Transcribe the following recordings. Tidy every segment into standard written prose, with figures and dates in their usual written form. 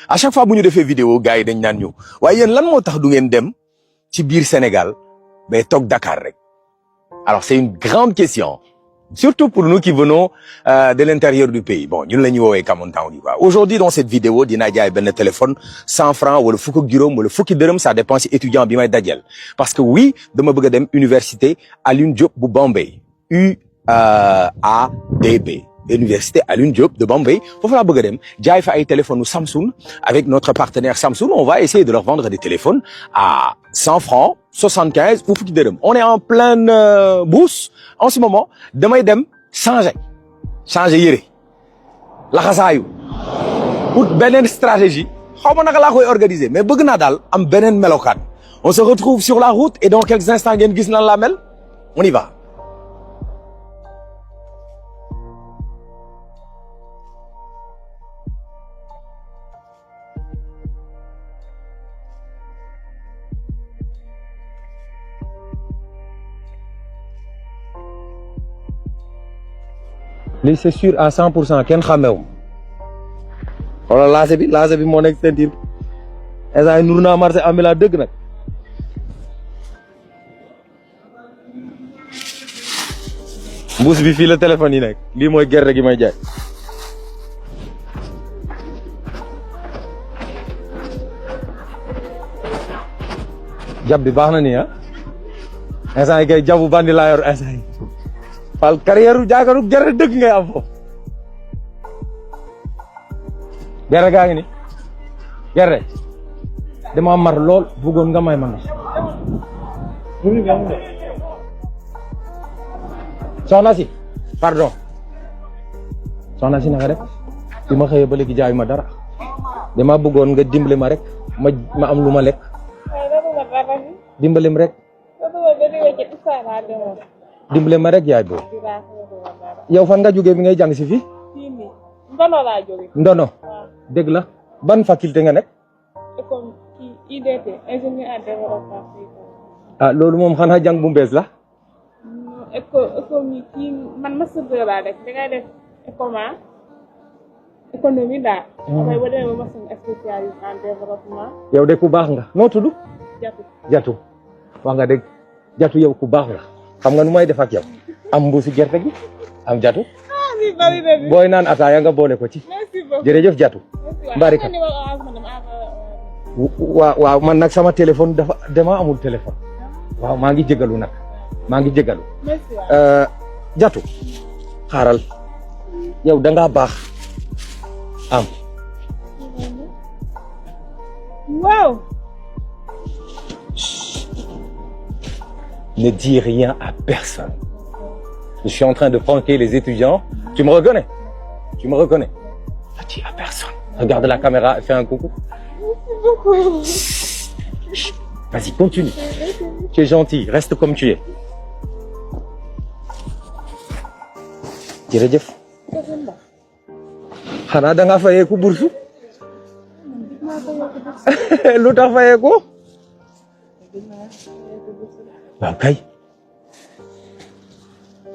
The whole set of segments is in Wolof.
à chaque fois bu ñu defee vidéo gars yi dañ naan ñu waaye yéen lan moo tax du ngeen dem ci biir Sénégal mais toog Dakar rek alors c'est une grande question surtout pour nous qui venons de l'intérieur du pays bon ñun la ñuy woowee Camon Town yi quoi. Aujourd'hui dans cette vidéo dinaa jaay benn téléphone 100 francs wala fukk ak juróom wala fukki dërëm ça dépend si étudiant bi may dajel parce que oui dama bëgg a dem université Alioune Diop bu Bombay UADB Université Alioune Diop de Bombay foofu laa bëgg a dem jaay fa ay téléphones Samsung avec notre partenaire Samsung on va essayer de leur vendre des téléphones à 100 francs 75 ou fukki dërëm on est en pleine bourse en ce moment damay dem changer yére laxasaayu pour beneen stratégie xaw ma naka laa koy organiser mais bëgg naa daal am beneen melokaan on se retrouve sur la route et dans quelques instants ngeen gis nan la mel on y va. lii c'est sûr à 100% kenn xàmmeewum wala laase bi moo nekk sentir instant nur naa marché ambulant dëgg nag mbuus bi fii la téléphone yi nekk lii mooy gerte gi may jaay jab bi baax na nii ah instant yi kay jabu bandi laa yor instant yi fal carrière jaakaru gerte dëgg ngay am foofu gerte gaa ngi ni gerte dama mar lool bëggoon nga may ma ndox soxna si pardon soxna si naka def bi ma xëyee ba léegi jaayu ma dara dama bëggoon nga dimbali ma rek ma am lu ma lekk dimbalim rek dimbale ma rek yaay booy yow fan nga jógee bi ngay jàng si fii Ndono laa jógee. Ndono dëgg la ban faculté nga nekk école kii IDT ingénieur en développement. ah loolu moom xanaa jàng bu bees la école mi kii man master 2 laa def dangay def économie daal. dafay ba demee ba master spécialisé en développement. yow de ku baax nga noo tudd Jatu wax nga dëgg Jatu yow ku baax nga xam nga nu may def ak yow am mbuusi gerte gi am Jatu booy naan ataaya nga boole ko ci jërëjëf Jatu mbarika waaw man nag sama téléphone dama amul téléphone waaw maa ngi jégalu nag Jatu xaaral yow da ngaa baax am waaw ne dis rien à personne. Je suis en train de pranker les étudiants. Tu me reconnais? Ne dis à personne. Regarde la caméra et fais un coucou. Merci beaucoup. Chut. Vas-y, continue. Tu es gentil, reste comme tu es. jërëjëf. xanaa da nga fayeeku bursu. lu tax fayeeku. waaw kay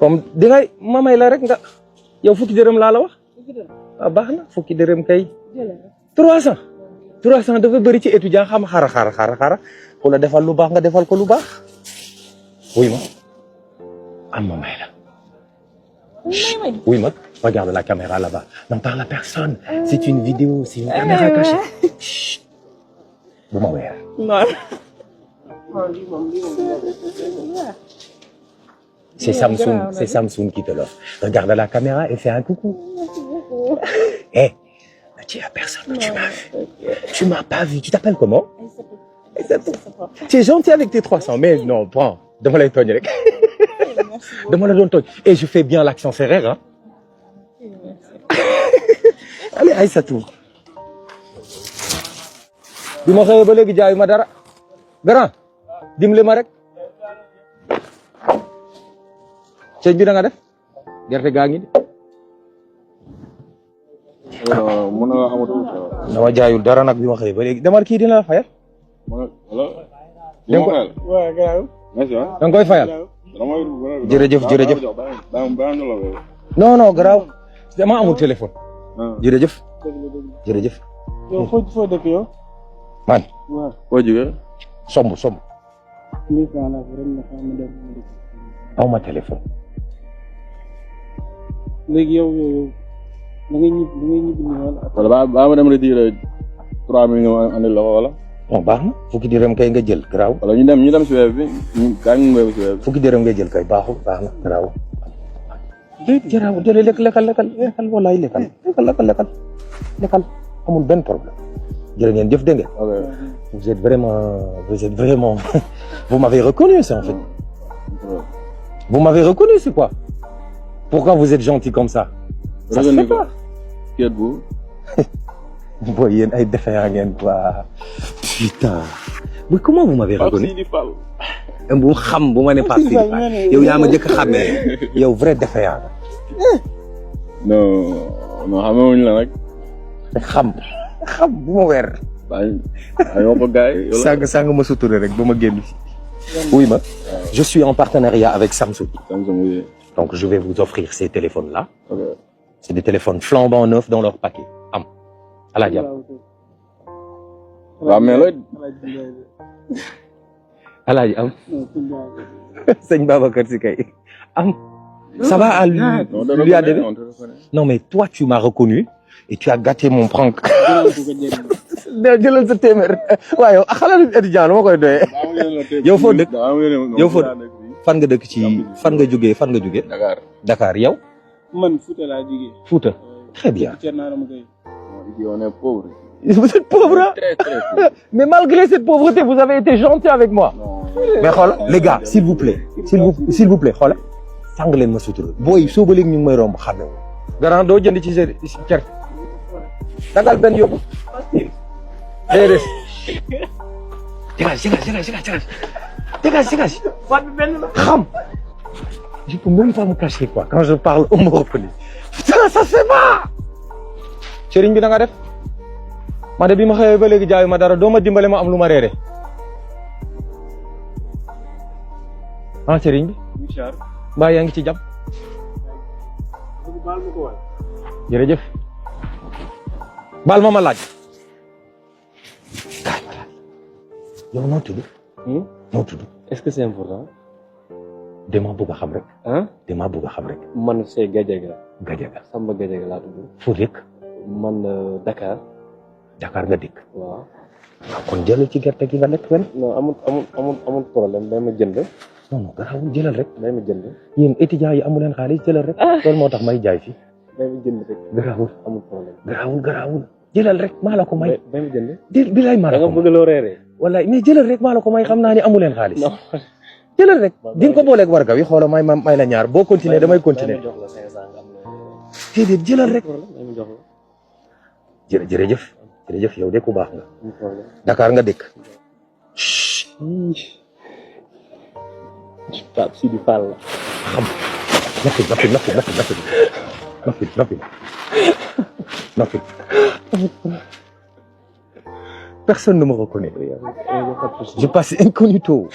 comme di ngay mamay la rek nga yow fukki dërëm laa la wax waaw baax na fukki dërëm kay 300 dafa bëri ci étudiant xam xara ku la defal lu baax nga defal ko lu baax wuy ma am ma may la wuy ma regarde la caméra là-bas n'en parle à personne c'est une vidéo c'est une caméra cachée chut bu ma weer C'est Samsung qui te l'offre. Regarde la caméra et fais un coucou. Eh, ne dis à personne que tu m'as vu. Tu m'as pas vu. Tu t'appelles comment? Tu es gentil avec tes 300, mais non, prends. Demande-la togn rek. Demande-la togn. Et je fais bien l'accent serrère, hein. Allez, Aïssatou. Bi ma xëyee ba léegi jaayu ma dara. Grand. dimbali ma rek ceeñ bi da nga def gerte gaa ngi mën na amatu dama jaayul dara nag bi ma xëy ba léegi demal kii dina la fayal da nga koy fayal jërëjëf non garaaw dama amul téléphone jërëjëf yow foo dëkk yow. man waaw foo jógee. somb 1000 francs la vraiment xam nga dem. aw ma téléphone. léegi yow da ngay ñibbi nii wala. ba ma dem retiré 3000 nga andil la ko wala. bon baax na fukki dërëm kay nga jël garaaw. wala ñu dem si web bi ñu gaañ ñu web si web bi. fukki dërëm nga jël kay baaxul baax na garaaw. déet jaraaw jëlee lekkal walaay lekkal amul benn problème. jërë ngeen jëf dégg ngeen. ok. vous êtes vraiment vous m'avez reconnu ça en fait. Vous m'avez reconnu c'est quoi? Pourquoi vous êtes gentil comme ça? Ça se fait pas. Kër bu. Boy yéen ay défaillant ngeen quoi. Putain. Mais comment vous m'avez reconnu? bu xam bu ma ne Pape Sidi Fall yow yaa ma njëkk a xàmmee yow vrai défaillant. non xamewuñ la nag. xam bu ma weer. waaw ko gars yi. sàng ma suturé rek ba ma génn fi. Oui ma. Je suis en partenariat avec Samsung. Oui. Donc je vais vous offrir ces téléphones-là. Okay. C'est des téléphones flambant neufs dans leur paquet. Am. Alaaji am. waaw mais looy. Alaaji am. Sëñ Babacar Si kay. Am. Ça va à lui a donné. Non mais toi tu m'as reconnu et tu as gâté mon prank. jëlal sa téeméer waaw yow xalal étudiant lu ma koy doyee. yow foo dëkk fan nga dëkk ci fan nga jógee. Dakar yow. man Fouta laa jógee. Fouta très bien. On est pauvre. Vous êtes pauvre. Très pauvre. Mais malgré cette pauvreté vous avez été gentil avec moi. Non. mais xool les gars s'il vous plaît xool sàng leen ma sutura booy soo ba léegi ñu ngi may romb xam ne garant doo jënd ci cer dangal benn yóbbu déedéet dégage xam je peux même pas me cacher quoi quand je parle on me reconnaît putain ça se fait pas sëriñ bi da nga def ma de bi ma xëyee ba léegi jaayu ma dara doo ma dimbale ma am lu ma reere ah sëriñ bi mbaa yaa ngi ci jàpp jërëjëf baal ma laaj yow noo tudd est-ce que c'est important. dama bëgg a xam rek ah dama bëgg a xam rek man c'est Gadiaga. Gadiaga Samba Gadiaga laa tudd. foo dëkk man Dakar. Dakar nga dëkk waaw. waaw kon jëlal ci gerte gi nga lekk ren non amul problème day ma jënd. non garaawul jëlal rek day ma jënd. yéen étudiants yi amu leen xaalis jëlal rek loolu moo tax may jaay fii day ma jënd rek. garaawul amul problème. garaawul jëlal rek maa la ko may day ma jënd. bi lay maa la da ko nga may bëgg loo reeree. wallaay mais jëlal rek maa la ko may xam naa ni amu leen xaalis non. jëlal rek di nga ko booleeg warga wi xoola may la ñaar boo continuer damay continuer jox la 500 nga am loo déedéet jëlal rek day ma jox la. jërëjëf yow de ku baax nga amul problème. Dakar nga dëkk Pape Sidi Fall la. xam noppi personne ne me reconnaît je passe incognito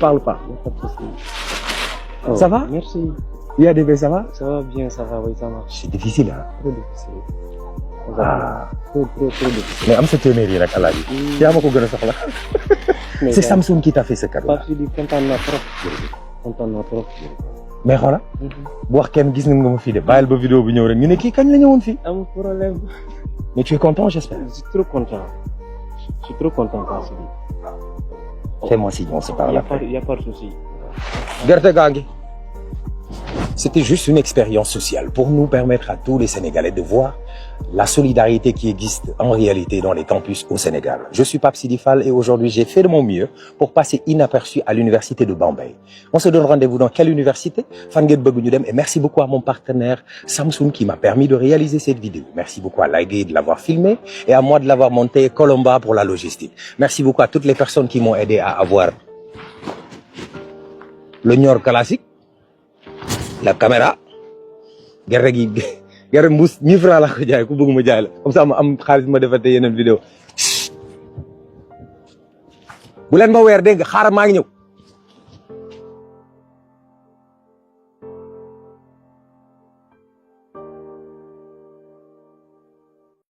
parle pas ça va Merci. il y a des bains ça va Ça va bien, ça va, oui, ça marche. c'est difficile hein Trop difficile. ah Trop difficile. mais am sa téeméer yi nag alaaji yaa ma ko gën a soxla c'est Samsung qui t'a fait ce cadeau Pape Sidi kontaan naa trop. Kontaan naa trop. mais xoola bu wax kenn gis nga ma fii de bàyyil ba vidéo bi ñëw rek ñu ne kii kañ la ñëwoon fii Amul problème. mais tu es content j'espère Je suis trop content. Je suis trop content, Pape Sidi. fais-moi signe on se parle après Il y a pas de souci. gerte gaa ngi c'était juste une expérience sociale pour nous permettre à tous les Sénégalais de voir la solidarité qui existe en réalité dans les campus au Sénégal. Je suis Pape Sidi Fall et aujourd'hui j'ai fait de mon mieux pour passer inaperçu à l'université de Bambey. On se donne rendez-vous dans quelle université? Fan ngeen bëgg ñu dem et merci beaucoup à mon partenaire Samsung qui m'a permis de réaliser cette vidéo. Merci beaucoup à Lagué de l'avoir filmé et à moi de l'avoir monté, Colomba pour la logistique. Merci beaucoup à toutes les personnes qui m'ont aidé à avoir le Nior classique, la caméra, gerte gi gerte mbuus 1000 francs la ko jaay ku bëgg ma jaay la comme ça ma am xaalis ma defate yeneen vidéo bu leen ma weer dégg nga xaaral maa ngi ñëw